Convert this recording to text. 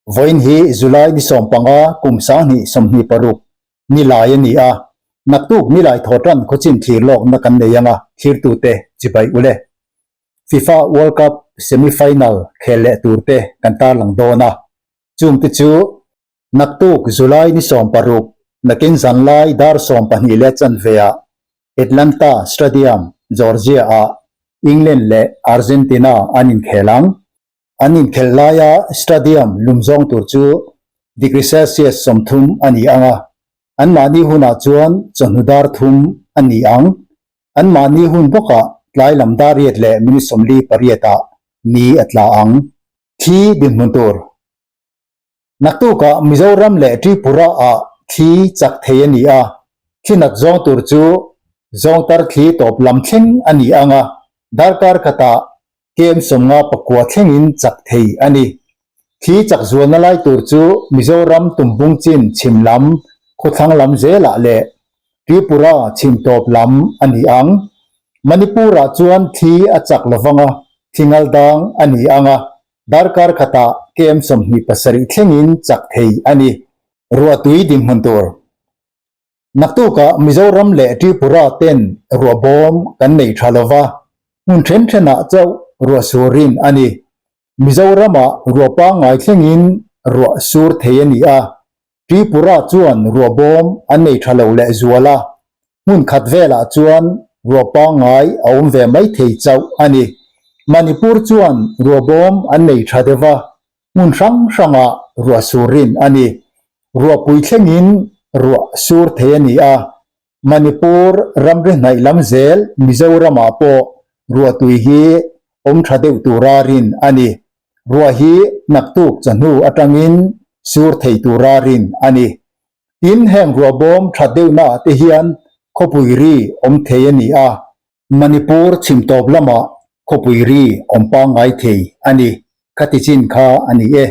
Vawiin hi July ni 15 kum 2026 nilai a ni a, naktuk nilai thawhtan khawchin thlir lawkna kan nei anga thlirtute chibai ule. FIFA World Cup semi-final khel leh turte kan tarlang dawn a, chungte chu Naktuk July ni 16 nakin zanlai dar 12 leh chanve-ah Atlanta Stadium, Georgia-ah England leh Argentina an inkhel ang. An inkhelh laia stadium lum zawng tur chu degree Celsius 30 a ni ang a, anmahni hunah chuan chawhnu dar thum a ni ang. Anmahni hun bawkah tlai lam dar riat leh minute 48-ah ni a tla ang. Thli dinhmun tur. Naktukah Mizoram leh Tripura-ah thli chak thei a ni a, thli nat zawng tur chu zawngtar thli tawp lam thleng a ni ang a, darkar khatah kem 59 thlengin chak thei a ni. Thli chak zualna lai tur chu Mizoram tumbung chin chhim lam, khawthlang lam zelah leh Tripura chhim tawp lam a ni ang. Manipur-ah chuan thli a chak lovang a, thli ngal dang a ni ang a, Darkar khatah KM 27 thlengin chak thei a ni. Ruahtui dinhmun tur. Naktukah Mizoram leh Tripura ten ruah bawm kan nei tha lova, hmun then thenah chauh ruah surin a ni. Mizoramah ruah pangngai thlengin ruah sur thei a ni a, Tripura chuan ruah bawm an nei tha lo leh zual a, hmun khat velah chuan ruah pangngai a awm ve mai thei chauh a ni. Manipur chuan ruah bawm an nei tha deuh a, hmun hrang hrangah ruah sur rin a ni. Ruahpui thlengin ruah sur thei a ni a, Manipur ramri hnaih lam zel Mizoramah pawh ruahtui hi awm tha deuh tura rin a ni. Ruah hi naktuk chawhnu atangin sur thei tura rin a ni. Tin, heng ruah bawm that deuhnaah te hian khawpui ri awm thei a ni a. Manipur chhim tawp lamah khawpui ri awm pangngai thei a ni. Khati chin kha a ni e.